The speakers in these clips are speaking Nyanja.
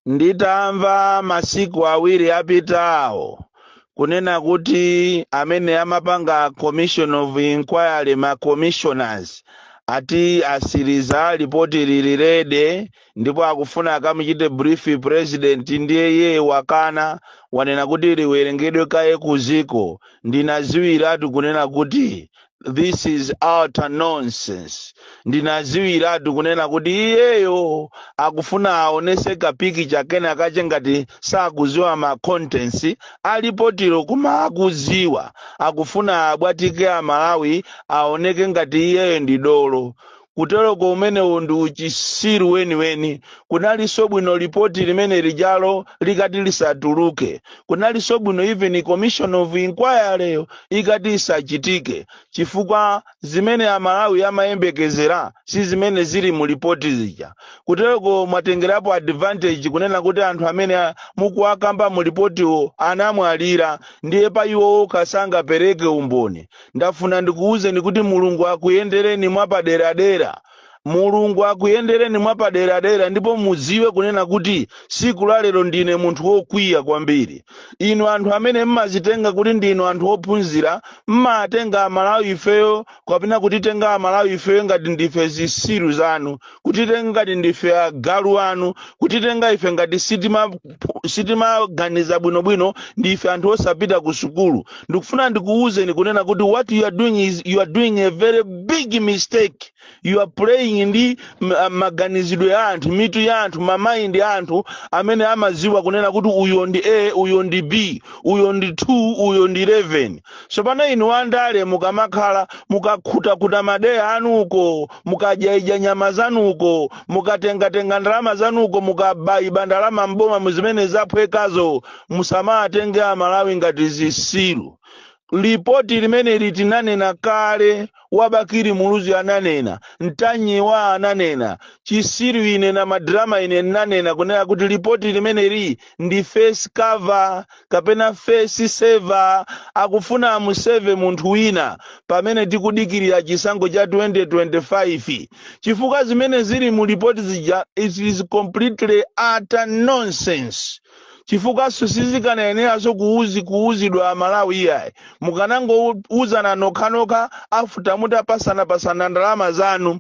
Nditamva masiku 2 apitawo kunena kuti amene amapanga commission of inquiry, ma commissioners, ati asiriza ripoti lili ready ndipo akufuna akamuchite brief president, ndiye iye wakana, wanena kuti liwerengedwe kaye kuziko. Ndinaziwiratu kunena kuti this is utter nonsense. Ndinaziwiratu kunena kuti iyeyo akufuna aonese kapikicha kena kache ngati sakuziwa ma contents alipotiro, koma akuziwa. Akufuna abwatike Amalawi, aoneke ngati iyeyo ndi dolo. Kuteroko umenewo ndi uchisiru weniweni. Kunalinso bwino lipoti limene lijalo likati lisatuluke. Kunalinso bwino even commission of inquiry ikati isachitike, chifukwa zimene Amalawi amayembekezera si zimene zili mu lipoti zija. Kuteroko mwatengerapo advantage kunena kuti anthu amene mukuwakamba mu lipotiwo anamwalira, ndiye pa iwo okha sangapereke umboni. Ndafuna ndikuwuzeni kuti Mulungu akuyendereni mwapaderadera, Mulungu akuyendereni mwapaderadera, ndipo mudziwe kunena kuti siku la lero ndine munthu wokwiya kwambiri. Inu anthu amene mmazitenga kuti ndinu anthu ophunzira, mmatenga Amalawi ifeyo kapena kutitenga Amalawi ifeyo ngati ndife zisiru zanu, kutitenga ngati ndife agalu anu, kutitenga ife ngati sitimaganiza bwinobwino, ndife anthu osapita ku sukulu. Ndikufuna ndikuwuzeni kunena kuti what you are doing is you are doing a very big mistake. You are playing ndi maganizidwe ya anthu, mitu ya anthu, ma mind a anthu amene amaziwa kunena kuti uyo ndi A, uyo ndi B, uyo ndi 2, uyo ndi 11. So pano inu andale mukamakhala mukakhutakuta madeya anuko, mukadyaidya nyama zanuko, mukatengatenga ndalama zanuko, mukabayiba ndalama mboma muzimene zaphwekazo, musamatenge Amalawi ngati zisiru. Lipoti limene litinanena kale, wabakiri Muluzi ananena, Mtanyiwa ananena, chisiru ine na madrama ine nanena kunena kuti lipoti limeneli ndi face cover kapena face saver. Akufuna amuseve munthu wina pamene tikudikirira chisankho cha 2025, chifukwa zimene zili mu lipoti zija, it is completely utter nonsense, chifukwa sizikanayeneranso kuuzidwa Amalawi iyayi. Mukanangouzana nokhanokha afuta mutapasana-pasana ndalama zanu,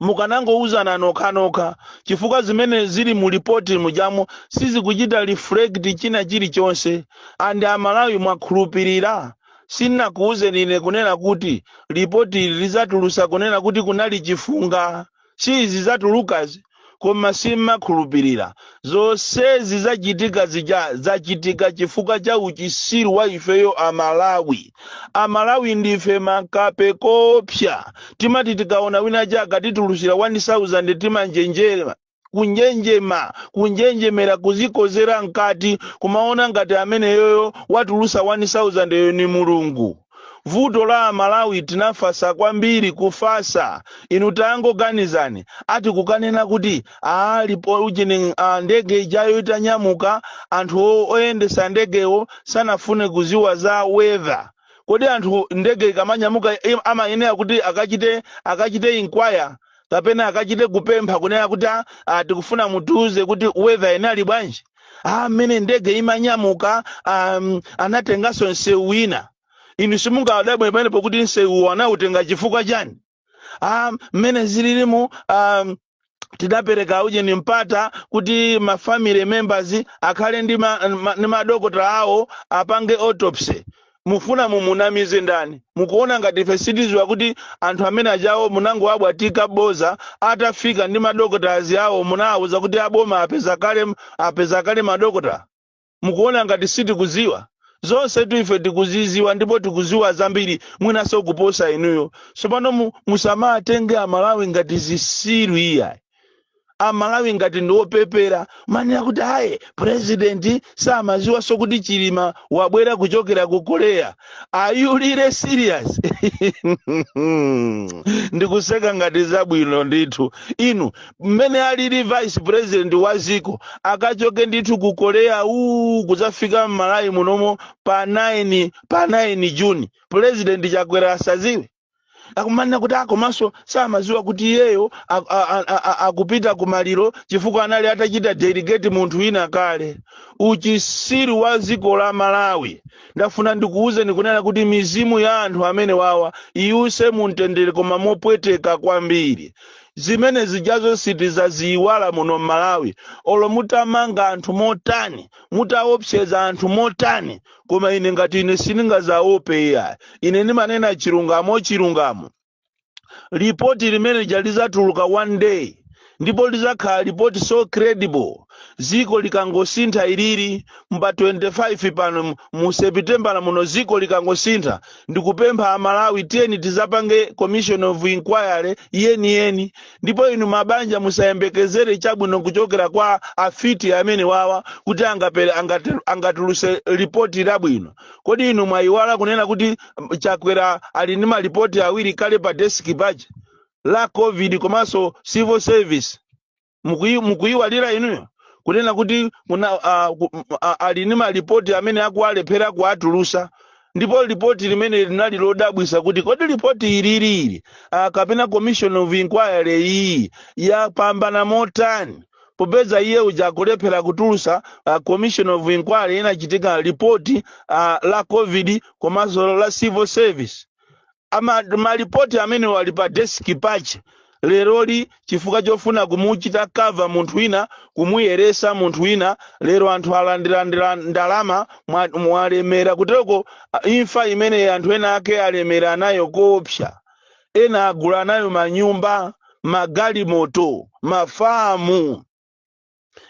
mukanangouzana nokhanokha, chifukwa zimene zili mu lipoti mujamo sizikuchita reflect china chilichonse. And Amalawi mwakhulupirira. Sinakuuzeni ine kunena kuti lipoti ili lizatulusa kunena kuti kunali chifunga? Si zatulukazi, koma simmakhulupirira. Zonsezi zachitika zija zachitika chifukwa cha uchisiru wa ifeyo Amalawi. Amalawi ndife makape kopsa. Timati tikaona wina chaka titulusira 1000, timanjenjera, kunjenjema, kunjenjemera, kuzikozera mkati, kumaona ngati ameneyoyo watulusa 1000 yo ni Mulungu. Vuto la Amalawi, tinafasa kwambiri, kufasa. Inu tangoganizani, ati kukanena kuti alipo uchini, ndege ijayo itanyamuka, anthu oyendesa ndegewo sanafune kuziwa za weather. Kodi anthu ndege ikamanyamuka amayenera kuti akachite inquire kapena akachite kupempha kunena kuti tikufuna mutiuze kuti weather inali bwanji? Mmene ndege imanyamuka anatenganso msewu wina. Inu simungadabwe pamenepo kuti msewu anautenga chifukwa chani? Mmene zililimu, tidapereka ujeni mpata kuti ma family members akhale ndi madokotala awo apange autopsy. Mufuna mumunamize ndani? Mukuona ngati ife sitiziwa kuti anthu amene ajawo munangoabwatika boza? Atafika ndi madokotala awo, munawuza kuti aboma apeza kale madokotala. Mukuona ngati sitikuziwa zonse tu? Ife tikuziziwa ndipo tikuziwa zambiri mwinanso kuposa inuyo. Tsopano musamatenge Amalawi ngati zisiru iyayi, Amalawi ngati ndi opepera. Manena kuti aye president samaziwanso kuti Chilima wabwera kuchokera ku Korea. Are you really serious? Ndikuseka ngati zabwino ndithu. Inu, mmene alili vice president wa ziko, akachoke ndithu ku Korea uu kudzafika m'Malawi munomo pa 9 June, President Chakwera asaziwe? Akumanena kuti akomanso samaziwa kuti iyeyo akupita kumaliro chifukwa anali atachita delegate munthu wina kale. Uchisiru wa dziko la Malawi. Ndafuna ndikuwuzeni kunena kuti mizimu ya anthu amene wawa iwuse mumtendere, koma mopweteka kwambiri. Zimene zijazo sitizaziyiwala muno m'Malawi. Olo mutamanga anthu motani, mutaopseza anthu motani, koma ine ngati ine sindingazaope iya. Ine ndimanena chilungamo, chilungamo. Ripoti limene lizatuluka one day, ndipo lizakhala ripoti so credible. Ziko likangosintha ilili mba 25 pano mu Sepitembala muno, ziko likangosintha, ndikupempha Amalawi, tiyeni tizapange commission of inquiry yeniyeni. Ndipo inu mabanja, musayembekezere chabwino kuchokera kwa afiti amene wawa kuti angatuluse ripoti labwino. Kodi inu mwayiwala kunena kuti Chakwera ali ndi malipoti awiri kale pa desk paja, la COVID komanso civil service? Mukuyiwalira inuyo kunena kuti kuna ali ndi malipoti amene akuwalephera kuatulusa? Ndipo lipoti limene linali lodabwisa kuti kodi lipoti ililili kapena commission of inquiry iyi yapambana motani, popeza iye uja akulephera kutulusa commission of inquiry inachitika ripoti la COVID komanso la civil service? Ama malipoti amene wali pa desk pache leroli, chifukwa chofuna kumuchita cover munthu wina, kumuyeresa munthu wina, lero anthu alandilandira ndalama, mwalemera kuteko. Imfa imene anthu ena ake alemera nayo koopsa, ena agula nayo manyumba, magalimoto, mafamu,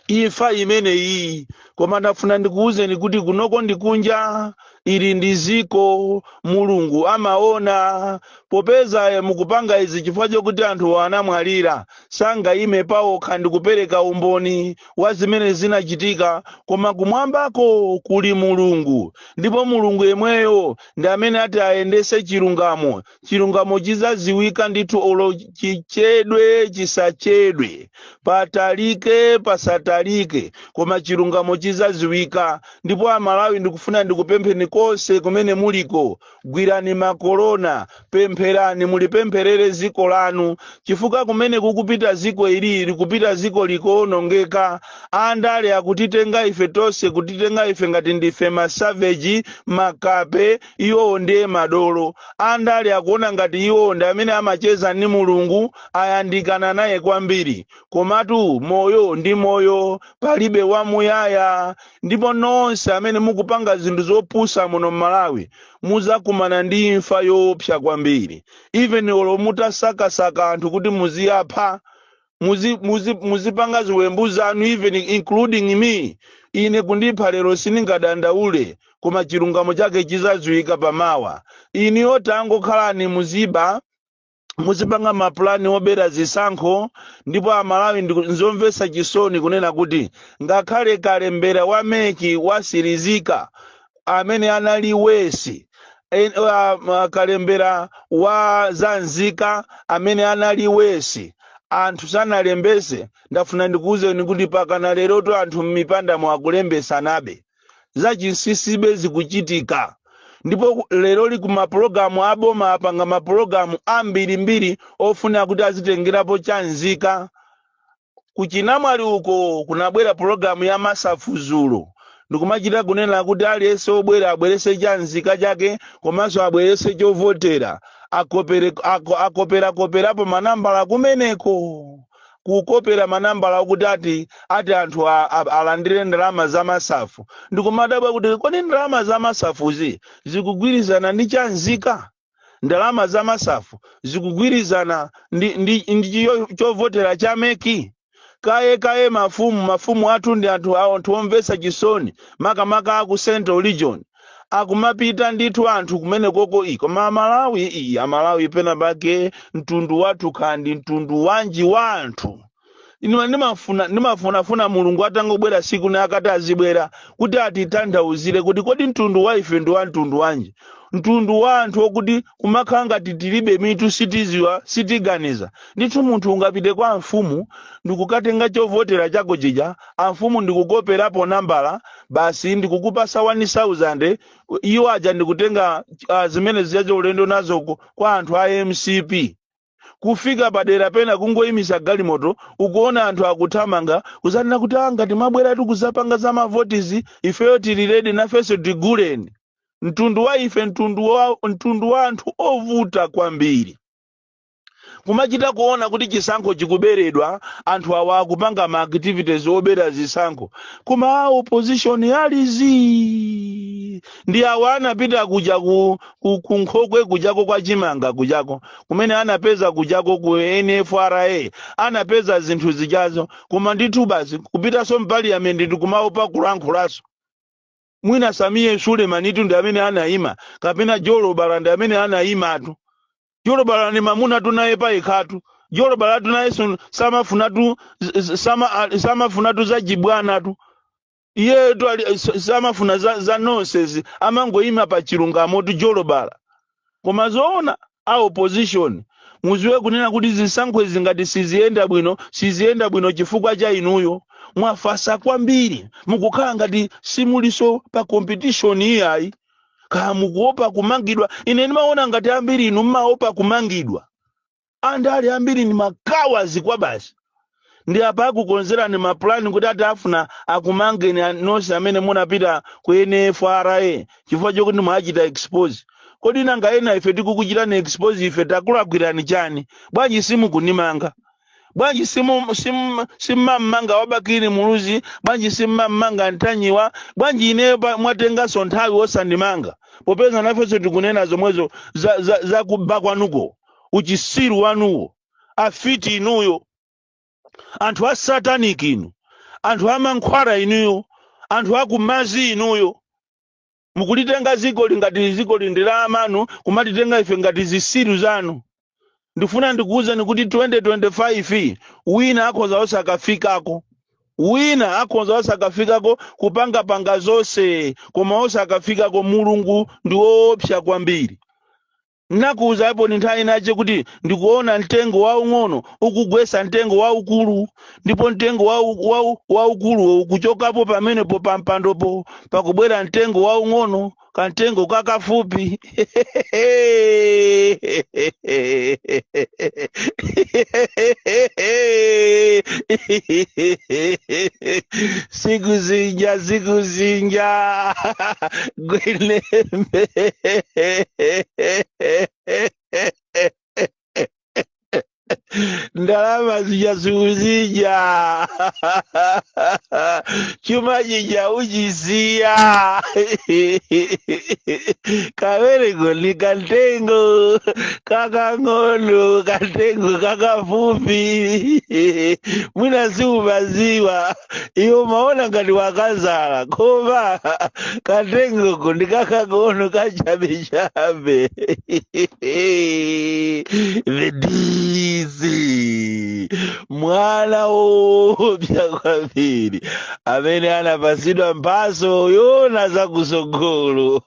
imfa imene iyi. Koma ndafuna ndikuwuzeni kuti kunoko ndikunja, ili ndi ziko, Mulungu amaona. Popeza mukupanga izi chifukwa chokuti anthu anamwalira, sangayime pawokha ndikupereka umboni wa zimene zinachitika, koma kumwambako kuli Mulungu, ndipo Mulungu yemweyo ndi amene ati ayendese chilungamo. Chilungamo chizaziwika ndithu, olo chichedwe chisachedwe, patalike pasatalike, koma chilungamo chizaziwika. Ndipo Amalawi, ndikufuna ndikupempheni konse kumene muliko, gwirani makolona, pempherani, mulipempherere ziko lanu, chifukwa kumene kukupita ziko ili, likupita ziko likuonongeka. Andale akutitenga ife tonse, kutitenga ife ngati ndife ma savage, makape, iwowo ndiye madolo. Andale akuona ngati iwowo ndi amene amacheza ndi Mulungu, ayandikana naye kwambiri. Komatu moyo ndi moyo, palibe wamuyaya. Ndipo nonse amene mukupanga zinthu zopusa muno m'Malawi, muzakumana ndi imfa yoopsa kwambiri. Even olo mutasakasaka anthu kuti muziyapha, muzipanga ziwembu zanu, even including me, ine kundipha lero sindingadandaule, koma chilungamo chake chizadziwika pamawa. Iniyo tangokhalani, muziba, muzipanga mapulani obera zisankho. Ndipo Amalawi, nzomvetsa chisoni kunena kuti ngakhale kalembera wa MEC wasirizika, amene anali wesi kalembera wa zanzika amene anali wesi, anthu sanalembese. Ndafuna ndikuwuzeni kuti pakana leroto anthu m'mipandamo akulembesanabe, zachinsinsibe zikuchitika. Ndipo leroli ku mapulogalamu aboma apanga mapulogalamu ambirimbiri ofuna kuti azitengerapo chanzika. Kuchinamwali uko kunabwera pulogalamu ya MASAF zulo, ndikumachita kunena kuti aliyense obwera abwerese chanzika chake komanso abwerese chovotera. Akoperakoperapo manambala kumeneko, kukopera manambala okuti ati anthu alandire ndalama za MASAF. Ndikumadabwa kuti kodi ndalama za MASAFuzi zikugwirizana ndi chanzika? Ndalama za MASAF zikugwirizana ndi chovotera cha MEC? Kaye kaye mafumu athu ndi anthu omvetsa chisoni, makamaka aku Central Region, akumapita ndithu anthu kumene koko. Koma Amalawi, Amalawi pena pake mtundu wathu kandi mtundu wanji wa anthu? Ine ndimafunafuna Mulungu atangobwera siku ne akati azibwera kuti atitanthauzire kuti kodi mtundu wa ife ndi wa mtundu wanji. Mtundu wa anthu okuti kumakhala ngati tilibe mitu, sitiziwa, sitiganiza. Ndithu munthu ungapite kwa mfumu ndikukatenga chovotera chako chija, amfumu ndikukoperapo nambala basi, ndikukupasa 1000. Iwo aja ndikutenga zimene zijazo ulendo nazo kwa anthu a MCP. Kufika padera pena kungoyimisa galimoto, ukuona anthu akuthamanga kuzanena kuti, "Ah, ngati mwabweratu kuzapanga za mavotizi, ifeyo tili ready, nafenso tiguleni." Mtundu wa ife, mtundu wa anthu ovuta kwambiri. Kumachita kuona kuti chisankho chikuberedwa, anthu awa akupanga ma activities obera zisankho, koma a opposition alizi ndi awa anapita kuja ku nkhokwe kujako kwa chimanga kujako kumene anapeza kujako ku NFRA, anapeza zinthu zijazo. Koma ndithu basi kupitanso mpaliyamenti ndikumaopa kulankhulaso. Mwina Sameer Sulemanitu ndi amene anayima, kapena Jolobala ndi amene anayimatu. Jolobala ni mamuna tunaye payikhatu. Jolobala tunayenso samafunatu samafunatu za jibwanatu. Iyetu samafuna za nonsense, amangoyima pa chilungamo tu Jolobala. Koma zoona, a opposition muziwe kunena kuti zisankho izi ngati siziyenda bwino, siziyenda bwino chifukwa cha inuyo. Mwafasa kwambiri, mukukhala ngati simuliso pa competition iyayi. Kaya mukuopa kumangidwa? Ine ndimaona ngati ambiri inu mmaopa kumangidwa. Andale ambiri ni makawazi kwa basi. Ndi apa akukonzerani mapulani kuti ati afuna akumangeni nonse amene munapita ku NFRA chifukwa chokuti mwachita expose. Kodi nanga ena ife tikukuchitani expose, ife takulakwirani chani? Bwanji simukunimanga? Bwanji simmam'manga wabakili Muluzi? Bwanji simmam'manga Ntanyiwa? Bwanji ineyo mwatenganso nthawi osandimanga, popeza nafenso tikunena zomwezo za kuba kwanuko, uchisiru wanuwo? Afiti inuyo, anthu a satanic inu, anthu amankhwala inuyo, anthu akumazi inuyo, mukulitenga ziko lingati ziko lindi la amanu, kumatitenga ife ngati zisiru zanu. Ndifuna ndikuwuzeni kuti 2025 wina akhoza osakafikako, wina akhoza osakafikako kupangapanga zonse, koma osakafikako. Mulungu ndi woopsa kwambiri. Nakuwuzapo ni nthawi inache kuti ndikuona mtengo waung'ono ukugwesa mtengo waukulu, ndipo mtengo waukuluwo ukuchokapo pamenepo pampandopo, pakubwera mtengo waung'ono, kamtengo kakafupi. Siku zinja, siku zinja, gwenembe. Ndalama zija sikuzija, chuma chija uchisiya. Kavereko ni kantengo kakang'ono, kantengo kakafupi. Mwina siumaziwa iwo, maona ngati wakazala, koma kantengoko ndi kakang'ono kachabechabe. The DC, mwana woopsa kwambiri amene anapasidwa mphaso yona zakusogolo.